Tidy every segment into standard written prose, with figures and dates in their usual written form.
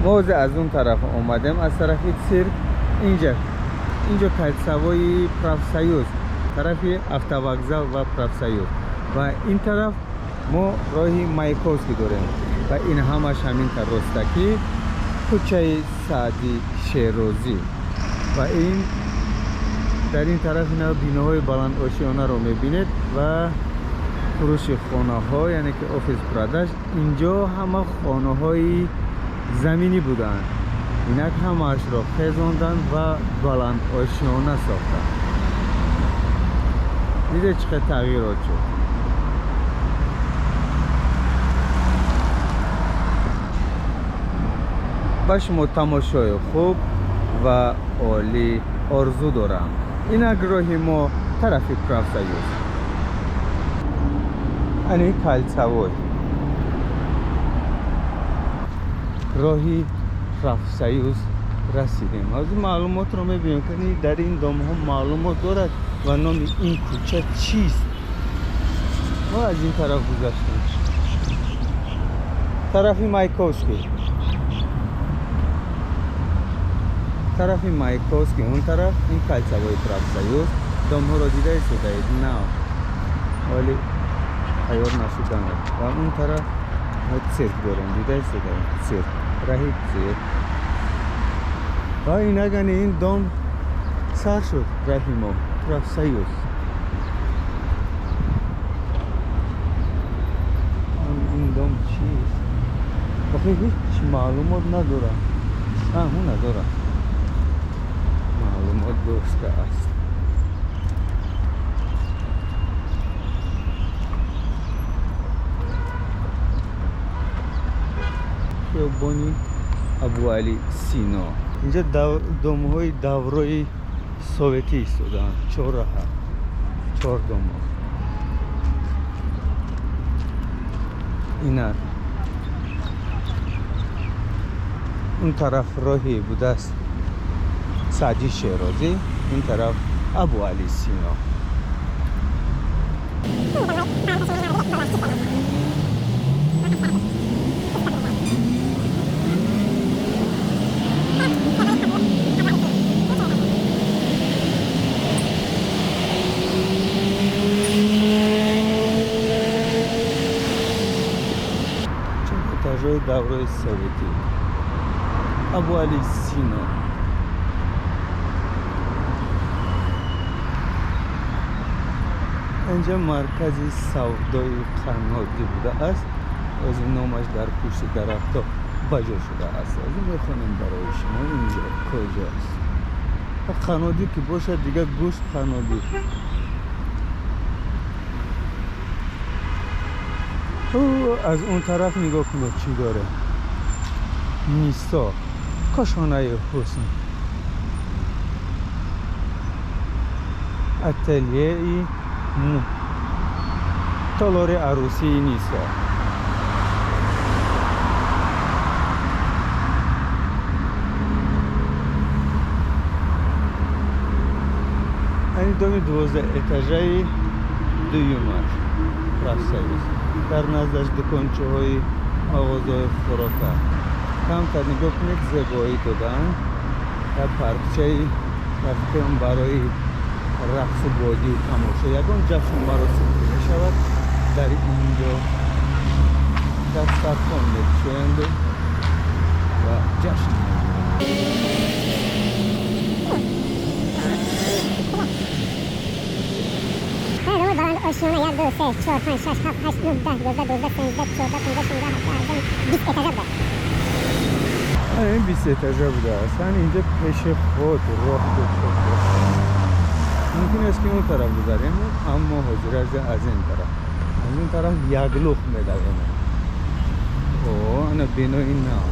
Мо аз он тараф омадем, аз тарафи цирк. Инҷо кольцевой Профсоюз, тарафи автовокзал ва Профсоюз. Ва ин тараф мо роҳи Маяковский дорем. Ва ин ҳамаш ҳамин ростакӣ кӯчаи Саъди Шерозӣ. Ва ин дар ин тараф ина биноҳои баландошёнаро мебинед ва фурӯши хонаҳо, яъне ки офис продаж. Инҷо ҳама хонаҳои заминӣ буданд. Инак ҳамаашро хезонданд ва баландошёна сохтанд. Дидед чӣ қадр тағйирот шуд. Ба шумо тамошои хуб ва олӣ орзу дорам. Инак роҳи мо тарафи Профсоюз. Ани кольцевой. Роҳи Профсоюз расидем. Ҳозир маълумотро мебинем, ки дар ин домҳо маълумот дорад ва номи ин кӯча чист. Мо аз ин тараф гузаштем. Тарафи Маяковский. Тарафи Маяковский, он тараф ин кольцевой Профсоюз. Домҳоро дида истодаед? Нав. Вале тайёр нашуданд. Ва он тараф мо цирк дорем, дида истодаем? Цирк. Раҳи цирк. Ва инагани ин дом сар шуд раҳи мо. Профсоюз. Ин дом чист? Охи ҳеҷ маълумот надорам. Ҳу надорам. Маълумот дошта аст. Хиёбони Абуалӣ Сино. Инҷа домҳои даврои советӣ истодаанд. Чор раҳа. Чор домо. Инак он тараф роҳи будааст Саъди Шерозӣ, ин тараф Абуалӣ Сино. Этажҳои даврои советӣ. Абуалӣ Сино. Инҷа маркази савдои қаннодӣ будааст. Ҳозир номаш дар пушти дарахтҳо ба ҷо шудааст. Ҳозир мехонем барои шумо инҷо куҷост. Қаннодӣ ки бошад, дигар гӯшт қаннодӣ. Аз он тараф нигоҳ кунед чӣ дорем. Нисо, кошонаи ҳусн. Ателеи мӯ. Толори арӯсии Нисо. Ани доми 12 этажаи дуюмаш. Профсоюз. Дар наздаш дукончаҳои мағозаҳои хӯрока. Камтар нигоҳ кунед, зебоӣ додаанд. Як паркчаи рафиқиам барои рақсу бозию тамошо. Ягон ҷашну маросим ки мешавад, дар инҷо дастархон мекушоянд ва ҷашн мегиранд. Баландошёна 1, 2, 3, 4, 5, 6, 7, 8, 9, 10, 11, 12, 13, 14, 15, 16, 17, 18, 20 этажа буда. Ин 20 этажа будааст. Инҷа пеши худ роҳ дошта. Мумкин аст ки он тараф гузарем, аммо ҳозир аз ин тараф. Аз ин тараф яклух медавем. О, ана бинои нав.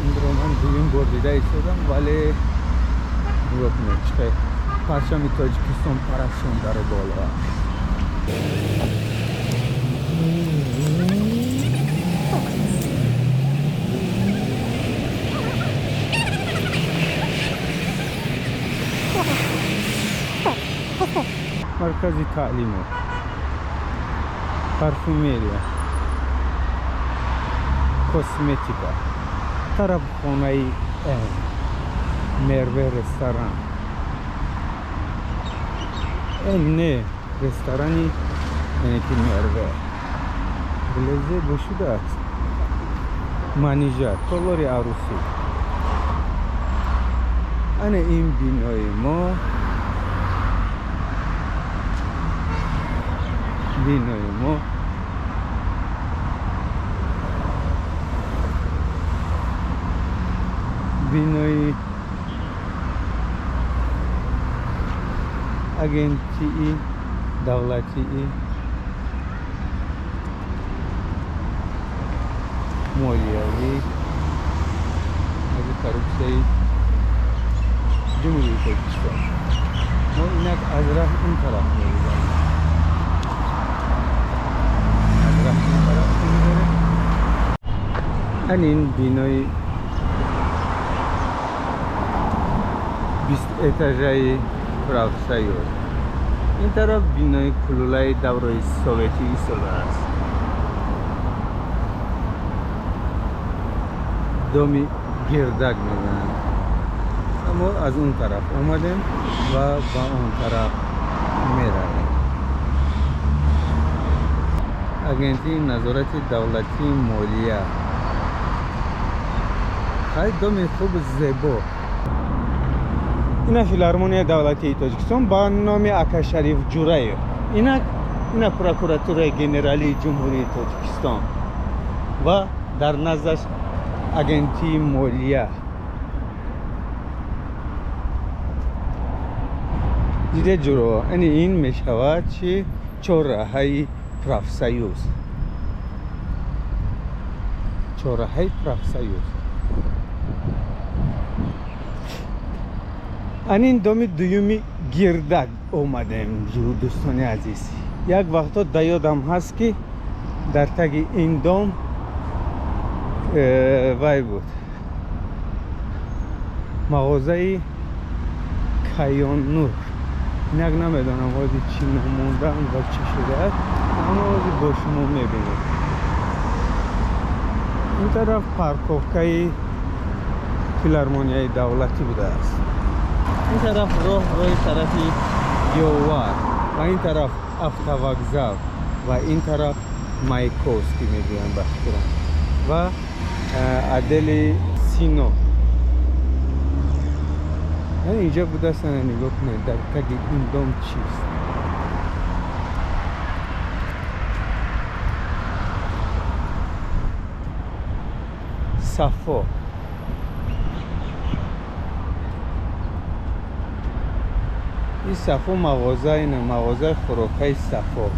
Инро ман дуюм бор дида истодам, вале нигоҳ кунед чӣ қадр парчами Тоҷикистон парафшон дар боло аст. Маркази таълимот, парфюмерия, косметика. Тарабхонаи Мерве ресторан. Не, ресторани яъне ки Мерве. Хеле зебо шудааст. Манижа, толори арӯсӣ. Ана ин бинои мо. Бинои мо. Бинои агентии давлатии молиявӣ аз коррупсияи Ҷумҳурии Тоҷикистон. Мо инак аз раҳ ин тараф мегузарем. Аз раҳ ин тараф мегузарем. Ан ин бинои 20 этажаи профсоюз. Ин тараф бинои кулулаи давраи советӣ истодааст. Доми гирдак мегӯянд. Мо аз он тараф омадем ва ба он тараф меравем. Агентии назорати давлатии молия. Хай доми хуб зебо. Ина филармонияи давлатии Тоҷикистон ба номи Акашариф Ҷураев. Инак ина прокуратураи генералии Ҷумҳурии Тоҷикистон ва дар наздаш агентии молия. Диде ҷуро, ани ин мешавад чи чорраҳаи профсоюз. Чорраҳаи профсоюз. Анин доми дуюми гирдак омадем, дӯстони азиз. Як вақто да ёдам ҳаст ки дар таги ин дом вай буд. Мағозаи Кайоннур. Инак намедонам ҳозир чӣ номондаам ва чӣ шудааст, аммо ҳозир бо шумо мебинем. Ин тараф парковкаи филармонияи давлатӣ будааст. Ин тараф роҳ роҳи тарафи Ёвар ва ин тараф автовокзал ва ин тараф Маяковский мегӯянд ба фикрам ва отдели Сино. Инҷа будааст, ана нигоҳ кунед, дар таги ин дом чист. Сафо. Ин Сафо мағоза, ина мағозаи хӯрокаи Сафо.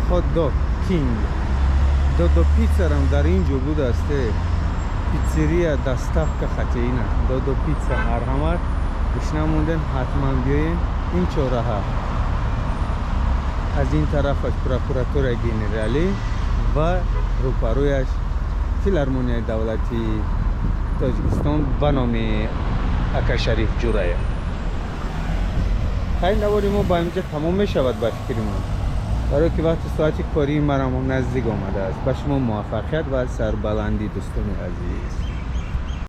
Хот-дог Кинг. Додо пиццарам дар ин ҷо будааст. Пиццерия доставка хатеина. Додо пицца марҳамат. Гушна мондем, ҳатман биёем. Ин чораҳа. Аз ин тарафаш прокуратураи генералӣ ва рӯпарӯяш филармонияи давлатии Тоҷикистон ба номи Акашариф Ҷураев. Хай навори мо ба инҷа тамом мешавад ба фикри мо. Барои ки вақти соати кории марам наздик омадааст. Ба шумо муваффақият ва сарбаландӣ дӯстони азиз.